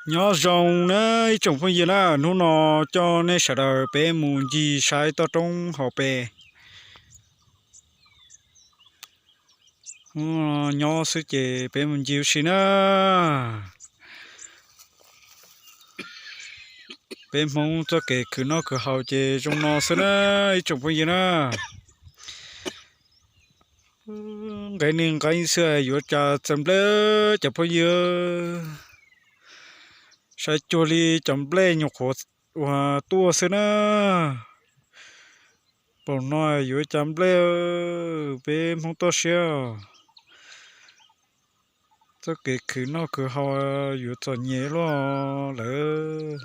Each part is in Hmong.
Nyob zoo na ib tsoom phooj ywg na, hnub no coj nej sawv daws peb mus ncig saib toj roob hauv pes. Hnub no nyob xwb ces peb mus ncig ua si na. Peb Hmoob txoj kev khwv noj khwv haus ces zoo no xwb na ib tsoom phooj ywg na. Nqeeb niag nqeeb xwb yuav cas txawm nplej cov phooj ywg. Saib cuag li cov nplej nyuam qhuav uas tuaj xwb na. Paum no yuav cas nplej, peb Hmoob toj siab. Txoj kev khwv noj khwv haus yuav txom nyem luaj lawm.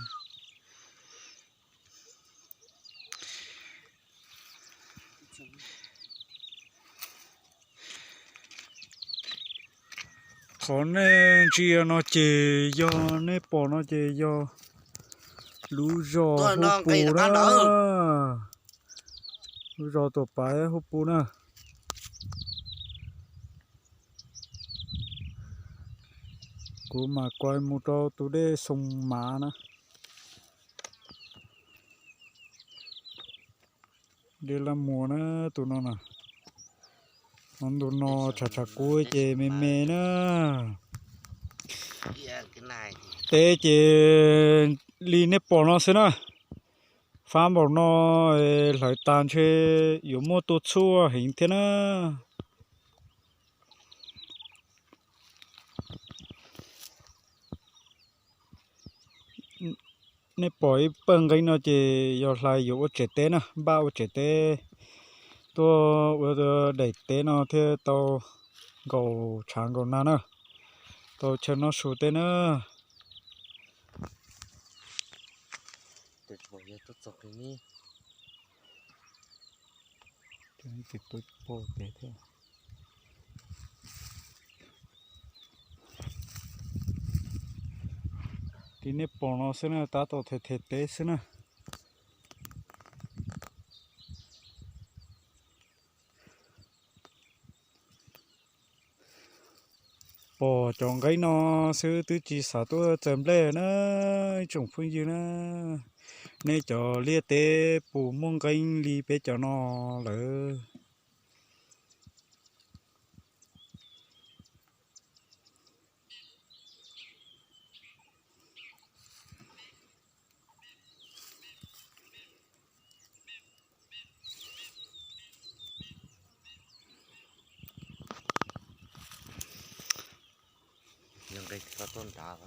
Qhov nej ntsia no ces yog, nej pom no ces yog lub zos Hub Pu na. Lub zos Tuam Paiv Hub Pu na. Kuv mam kuaib mus rau tus dej Xoo Mav na. Dej Laj Muas na, tus no na. Ntu no tshav tshav kub ces me me na. Teb ces li nej pom no xwb na. Fab npaum no, hlawv tas ntshe yuav muaj tua txhuaj heev thiab na. Nej pom ib pawg nqeeb no ces yog hlais yuav ua tsev teb na, npaj ua tsev teb, tuaj ua daim teb no thiaj tau nkaum tshav nkaum nag na, tau chaw noj su teb na. Li nej pom no xwb na, tab tom them them teb xwb na. Pom cov nqeeb no xwb twb tsis xav tuaj txawm nplej na, ib tsoom phooj ywg na. Nej cov liaj teb puas muaj nqeeb li peb cov no lawm? Nqis tuaj nrad.